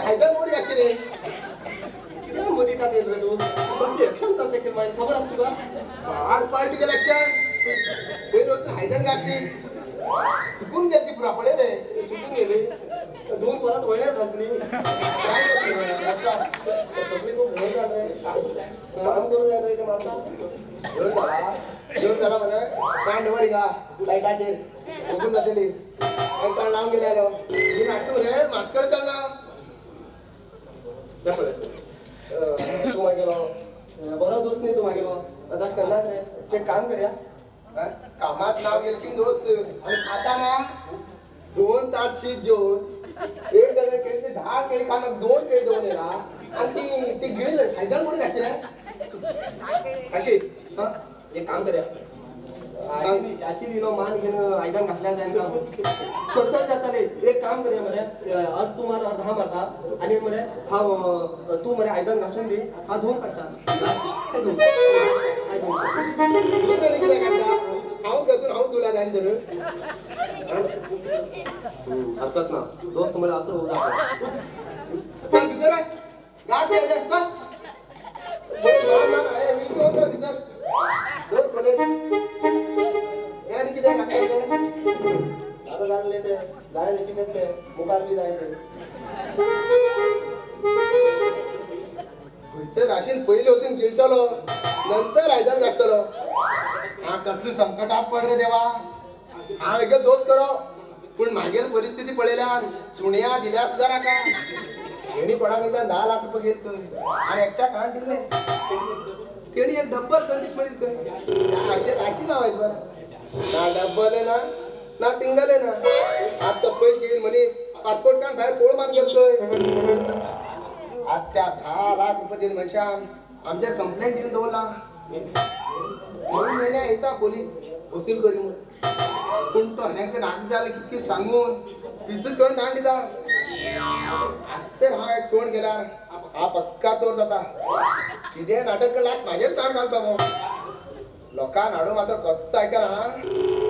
हायदर मोडी अशी रे कितें मदीं का रे तूं कसली एक्शन चलता अशें मागीर खबर आसा तुका आठ पार्टी गेलं एक्शन पयर वचून हायदन घासली सुकून गेली ती पुरा पळय रे सुकून गेली दोन परत वळ्यार घालचली काय तकली खूप घोळ जाल रे काम करूं जाय रे मारता जेवण झाला जेवण झाला मरे कांड वर का लायटाचेर ओकून जातली एक कांड लावन गेले आलो ही नाटक रे म्हाजकडे चलना तूं मागेलो बरो दोस्त न्ही तूं मागेलो तशें करनात रे ते काम करया कामाच नाव गेलं की दोस्त आणि खाता ना 2 ताट शीत जेवण एक डबे केळी ते 10 केळी कामाक 2 केळी जेवण येला आणि ती ती गिळी हायदन कोणी घाशी रे अशी हा एक काम करया अशी दिलो मान घेऊन आयदन घासल्यार जायना चडचड जाताले एक काम करया मरे अर्ध तूं मार अर्ध हांव मारता आनी मरे हांव तूं मरे आयदन घासून दी हांव धुवन काडटा हांव घासून हांव धुला जायन तर हरकत ना दोस्त म्हळ्यार असो उरता चल भितर घास चल भितर दोन पळय हे आनी कितें काडटा आतां जाणलें तें जाय शिकत तें मुखार बी जाय तें भितर राशीन पयलीं वचून गिळटलो नंतर आयदन घासतलो हांव कसलें संकटात पड रे देवा हांव एक दोस्त करो पूण मागीर परिस्थिती पळयल्यार सुण्या दिल्यार सुद्दां नाका तेणी कोणा कडच्यान 10 लाख रुपये घेत खंय आनी एकट्या खाण दिल्ले तेणी एक डब्बर कंदीत म्हणीत खंय अशें राशी लावायची बरें ना डब्बल ना ना सिंगल ना आतां पयशे घेवन मनीस पासपोर्ट काडून भायर पळोवन मात गेलो खंय आज त्या 10 लाख रुपये दिले मनशान आमचेर कंप्लेंट दिवन दवरला 2 म्हयने येता पोलीस वसूल करी म्हूण पूण तो हेंका नाका जालें कितकें सांगून पिसू करून धाड दिता तर हांव एक चोर गेल्यार हांव पक्का चोर जाता कितें नाटक लास्ट म्हाजेर ताण घालता गो लोकांक हाडू मात्र कसो आयकना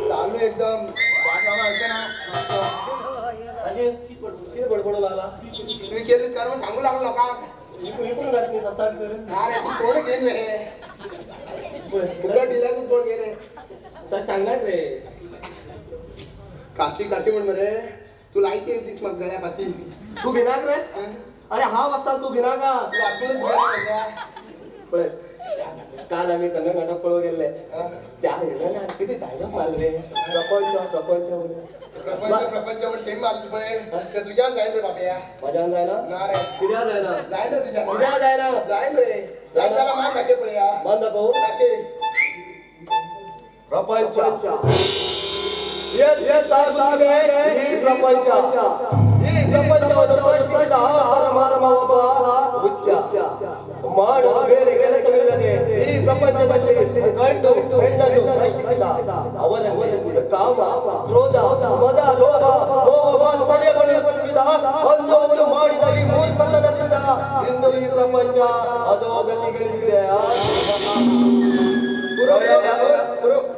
चालू एकदम आयकना अशें कितें बडबडूं लागला तुवें केलें कारण म्हूण सांगू लागलो लोकांक विकून घाल न्ही सस्ता भितर ना रे कोण घेन रे फुकट दिल्यार कोण गेले तशें सांगनाक रे काशी काशी म्हण मरे तूं लायकी एक दीस म्हाका गळ्या फाशी तूं भिनाक रे अरे हांव आसता तूं भिनाका तूं आपूणच भिनाक पळय काल आमी कन्नड नाटक पळोवंक गेल्ले त्या हिरोन कितें डायलॉग मारले रे प्रपंच प्रपंच प्रपंच प्रपंच म्हण तेम मारले पळय ते तुज्यान जायन रे बाबया म्हज्यान जायना ना रे कित्याक जायना जायन रे तुज्यान कित्याक जायना जायन रे जायन जाल्यार मान दाखय पळया मान दाखोव दाखय प्रपंच ಈ ಪ್ರಪಂಚ ಈ ಪ್ರಪಂಚವನ್ನು ಸೃಷ್ಟಿಸಿದ ಪರಮಾತ್ಮ ಒಬ್ಬ ಹುಚ್ಚ ಮಾಡಲು ಬೇರೆ ಕೆಲಸವಿಲ್ಲದೆ ಈ ಪ್ರಪಂಚದಲ್ಲಿ ಗಂಡು ಹೆಣ್ಣನ್ನು ಸೃಷ್ಟಿಸಿದ ಅವರಲ್ಲಿ ಕಾಮ ಕ್ರೋಧ ಮದ ಲೋಭ ಮೋಹ ಮಾತ್ಸರ್ಯಗಳು ತುಂಬಿದ ಅಂದು ಅವನು ಮಾಡಿದ ಈ ಮೂರ್ಖತನದಿಂದ ಇಂದು ಈ ಪ್ರಪಂಚ ಅಧೋಗತಿಗಳಿದೆ.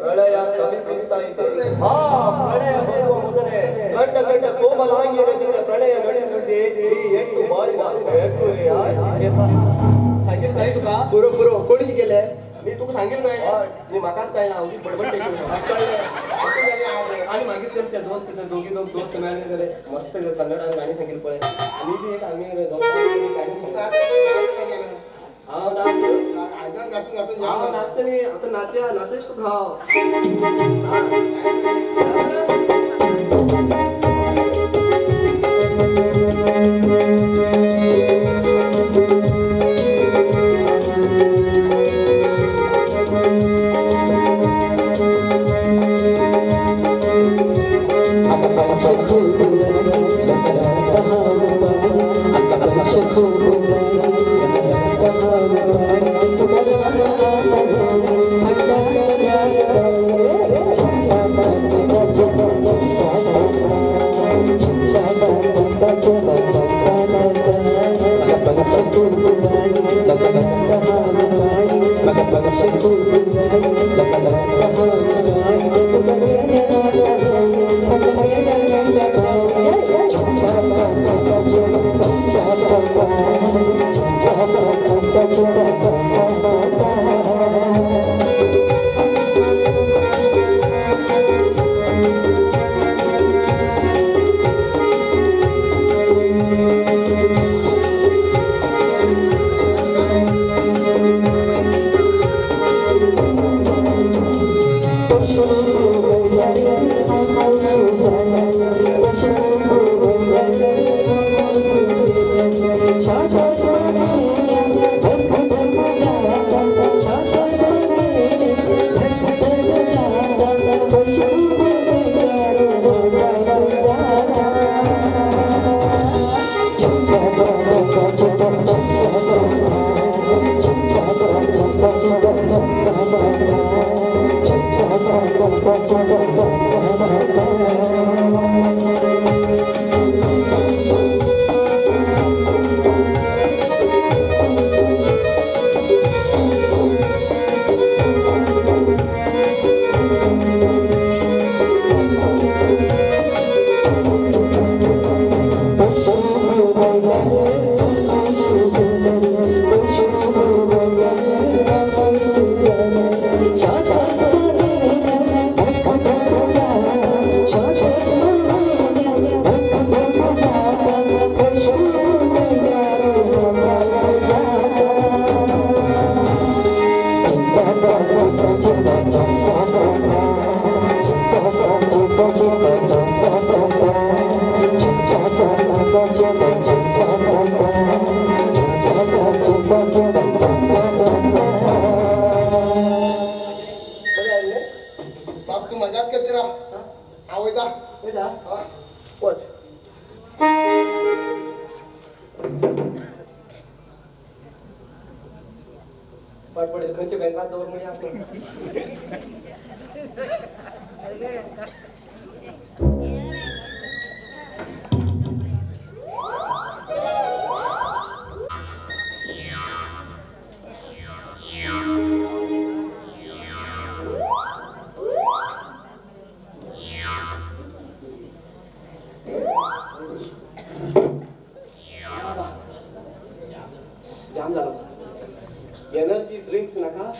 ಪ್ರಳಯ ಸಮೀಪಿಸ್ತಾ ಇದೆ. ಆ ಪ್ರಳಯ ಬರುವ ಮೊದಲೇ ಗಂಡ ಗಂಡ ಕೋಮಲಾಂಗಿಯರ ಜೊತೆ ಪ್ರಳಯ ನಡೆಸುವುದೇ ಈ 8 ಬಾಳಿನ सांगेल काय तुका पुरो पुरो कोणी शिकयले मी तुका सांगेल काय मी म्हाकाच कळना हांव बडबड आनी मागीर ते दोस्त दोगी दोग दोस्त मेळ्ळे जाल्यार मस्त कन्नडान गाणी सांगेल पळय आमी बी एक आमी दोस्तांनी गाणी सांगले. हांव नाच नाचता न्ही आतां नाचया नाचयत तुका हांव. Thank you. पाड पडेल खंयच्या बँकात दवर म्हणजे आपण जाम झालो. एनर्जी ड्रिंक्स नका.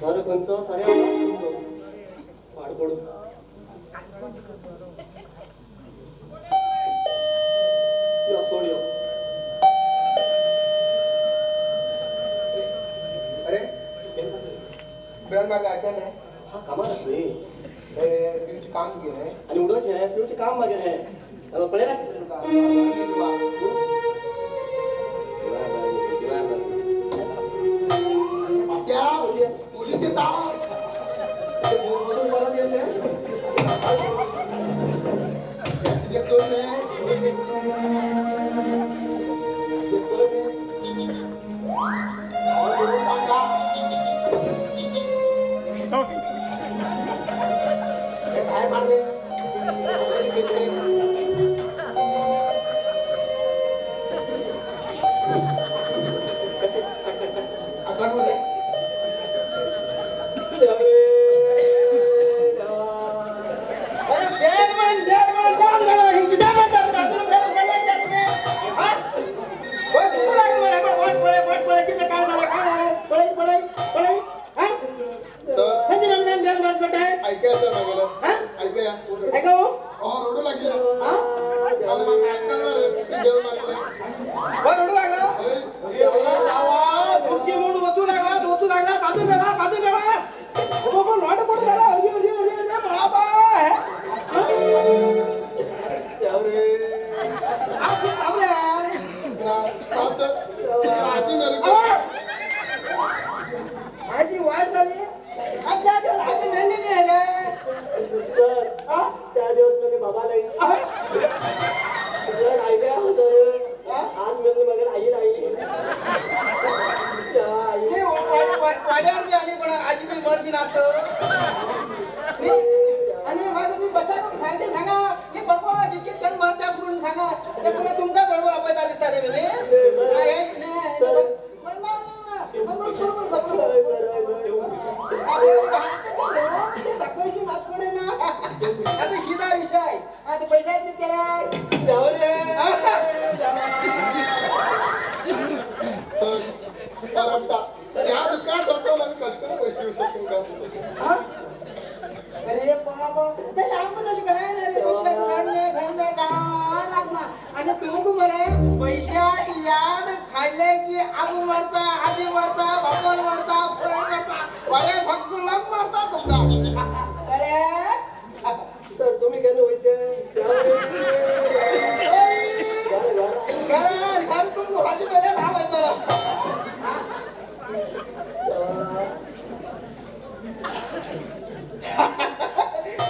सर खंयचो सारे आवाज खंयचो पाड पडू. यो सोड यो. अरे बेल मारले ऐकन रे. हा कामार आसली पिवचे काम तुगेलें आनी उडोवचें पिवचें काम मागेलें पळय रे. पोलीस येता परत येते. बाहेर मारले. कसे अकाउंट मध्ये माझी वाट झाली. आजी मेलेली आहे ना सर. चार दिवस म्हणजे बाबा नाही सर. ऐकूया हो सर. आज म्हणजे मग आई नाही वाड्यावर बी आली कोणा आजी बी मरची नात आणि माझं तुम्ही बसता सांगते सांगा मी कोण कोण जितके त्यान मरच्या म्हणून सांगा ते कोणा तुमका गडबड आपयता दिसता रे मी. दाखवायची मातकडे ना आता शिदा विषय आता पैसा येत त्याला. अरे बाबा तशें आमकां तशें कळना रे. पैशाक रडणे घडणे काय लागना आनी तुमकां मरे पैशाक याद काडले की आजू मरता आजी मरता बापोल मरता फुडें मरता वाड्या सगळ्यांक मरता तुमकां. कळ्ळें सर? तुमी केन्ना वयचे घरान? घर तुमकां हाजे मेरेन हांव वयतलो.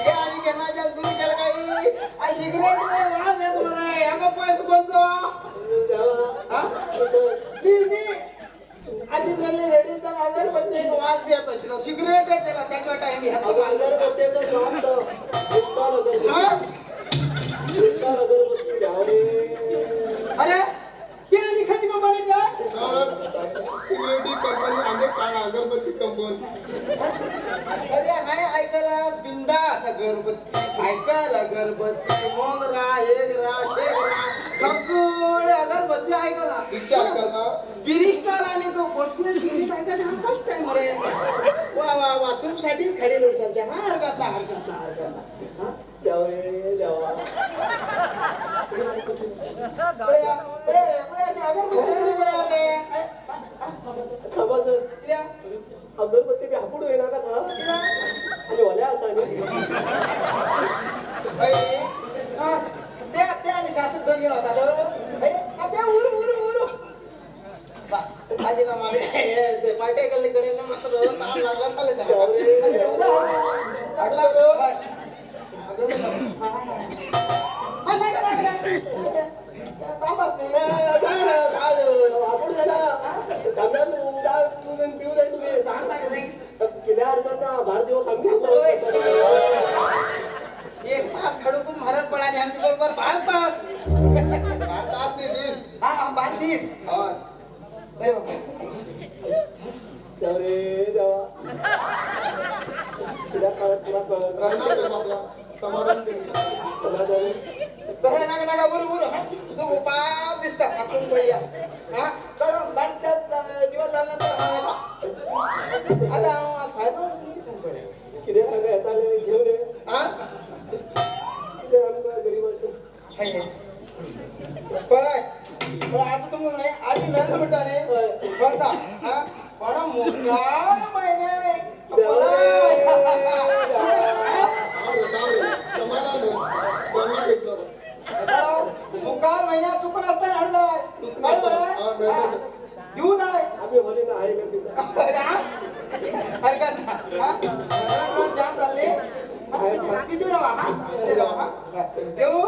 हे आनी केन्नाच्यान सुरू केलं काही सिगरेट वास येता मरे. हांगा पयसो कोणचो आजी मेल्ली रेडी अगरबत्ती वास बी येता आशिल्लो. सिगरेट येतालो तेच्या टायमी. अगरबत्तीचो वास तो अगरबत्ती. अरे ते आनी खंयची कंपनीच्या? सिगरेटी कंपनी आनी काय अगरबत्ती कंपनी. अरे हाय ऐकायला बिंदास अगरबत्ती ऐकायला अगरबत्ती मोगरा एक रा शेगरा सगळे अगरबत्ती ऐकायला रिक्षा ऐकायला बिरिस्टॉल आणि तो पर्सनल सिगरेट ऐकायला फर्स्ट टाइम रे. वा वा वा तुमसाठी खडे लोक चालते. हा हरकत ना हरकत ना हरकत ना. अगरबत्ती थांबा सर. अगरबत्ती बी हापूड होईना का था आनी ओल्या आसा न्ही. ते आनी शास्त्र दोन गेलो आसा ते उरू उरू उरू आजीला मारे ते पाटे गल्ली कडेन मात्र ताण लागला चालेल. तास खाडूकूच म्हारग पडला आनी आमचे बरोबर 12 तास 12 तास ते दीस. हा 12 दीस. हय बरे बाबा. देव रे देवा तुला कळत तुला कळत राहणार रे बाबा. समाधान समाधान तसं नाका नाका उरू उरू. तू उपाय दिसता हातून पळया. हा कळो 12 तास दिवस जाल्यानंतर आता हांव साहेबा कितें सांग पळया. कितें सांगा येताले घेवन रे. हा कितें आमकां गरीबाचें पळय पळय आतां तुमकां न्हय आजी मेल म्हणटा न्ही करता. हा कोणा मुखार म्हयने मुखार म्हयन्या चुकून आसतना हाडूं जाय. बरें दिवं जाय. आमी होली ना हाय हरकत ना. जाम जाल्ली पितू रावा. हा रावा. हा देऊ.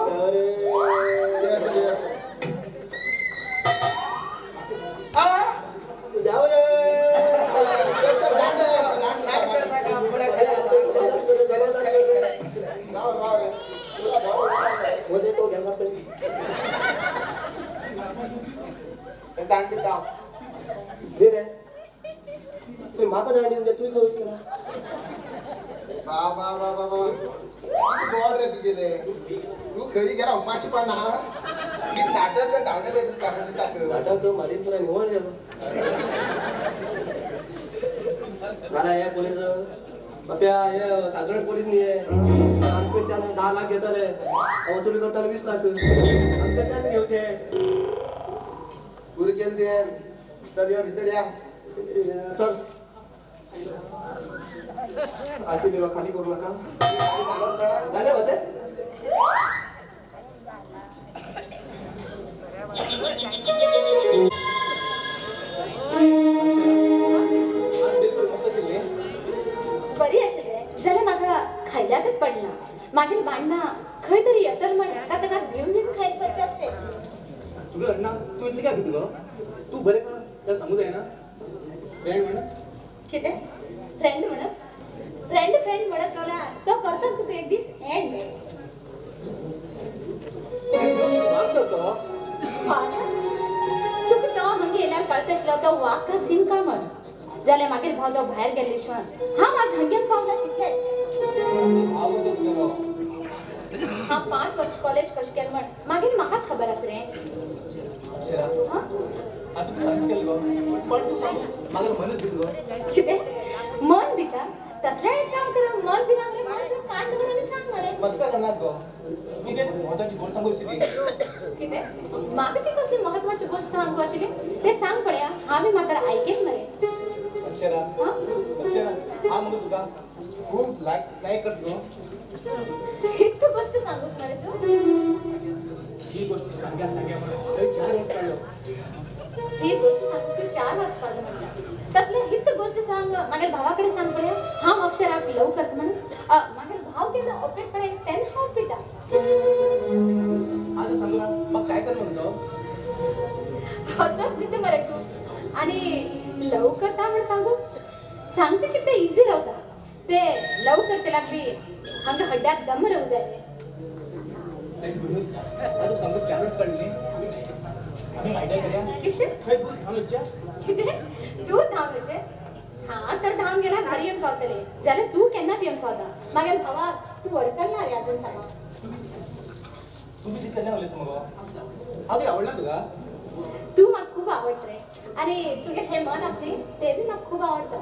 म्हाका दांडी म्हणजे तूं खंय केला. बा बा बा बा गोड रे तुगेले. तूं खंय गेला उपाशी पडना. कितें नाटक धांवडले तुका दिसाक. नाटक मालीनपुरा निवळ गेलो. जाल्यार हे पोलीस बाप्या हे साधारण पोलीस न्ही हे. आमच्यान 10 लाख घेतले वसुली करताले 20 लाख. आमच्यान घेवचे पुरी केली तुवें. चल यो भितर या. चल आशिल्लो खाली करू नका. जालें होते. बरी आशिल्लें जाल्यार म्हाका खायल्याकच पडना. मागीर बांडना खंय तरी येतल म्हण ताका ताका घेवन घेवन खायत वचप तें. तुका ना तूं इतली काय भितलो. तूं बरें का ताका सांगू जायना फ्रेंड म्हणून. कितें फ्रेंड म्हणत फ्रेंड फ्रेंड म्हणत रावला तो करता तुका एक दीस एंड. तुका तो हांगा येयल्यार कळत आशिल्लो तो वाका सिमका म्हण. जाल्यार मागीर भाव तो भायर गेल्ले शिवाय हांव आज हांगेन पावला तितलें. हांव 5 वर्स कॉलेज कशें केलें म्हण मागीर म्हाकाच खबर आसा रे. कितें मन दिता तसलें एक काम कर. मन दिना मरे मन कान दवर आनी सांग मरे. कितें म्हाका ती कसली म्हत्वाची गोश्ट सांगू आशिल्ली तें सांग पळया. हांवें मात्र आयकेन मरे. अक्षरा अक्षरा हांव मुगो तुका खूब लायक लायक करता गो. हीच गोश्ट सांगूक मरे तूं. ही गोश्ट सांग्या सांग्या म्हणून थंय 4 वर्स काडलो. ही गोश्ट सांगूक तूं 4 वर्स काडलो म्हणटा. तसलें हीच गोश्ट सांग मागीर भावा कडेन सांग पळया. हांव अक्षराक लव करता म्हणून मागीर भाव केन्ना ओपेट पळय तेन्ना हांव पिता. आतां सांगू ना म्हाका काय कर म्हणतो. असो दिता मरे तूं. आनी लव करता म्हण सांगू सांगचें कितें इजी रावता. ते लव करचेल्याक बी हांगा हड्ड्याक दम रावूं जाय. कितें दूर धांवचें. हा तर धांवन गेल्यार घरा येवन पावतलें. जाल्यार तूं केन्नाच येवन पावता. मागीर भावाक तूं वळखना रे आजून सामा. तूं म्हाका खूब आवडटा रे. आनी तुगेलें हें मन आसा न्ही तें बी म्हाका खूब आवडटा.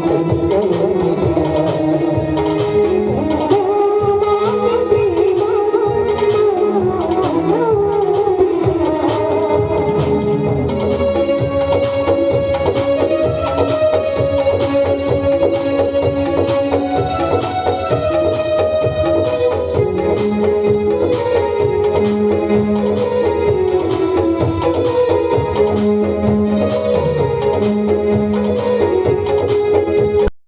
Thank you.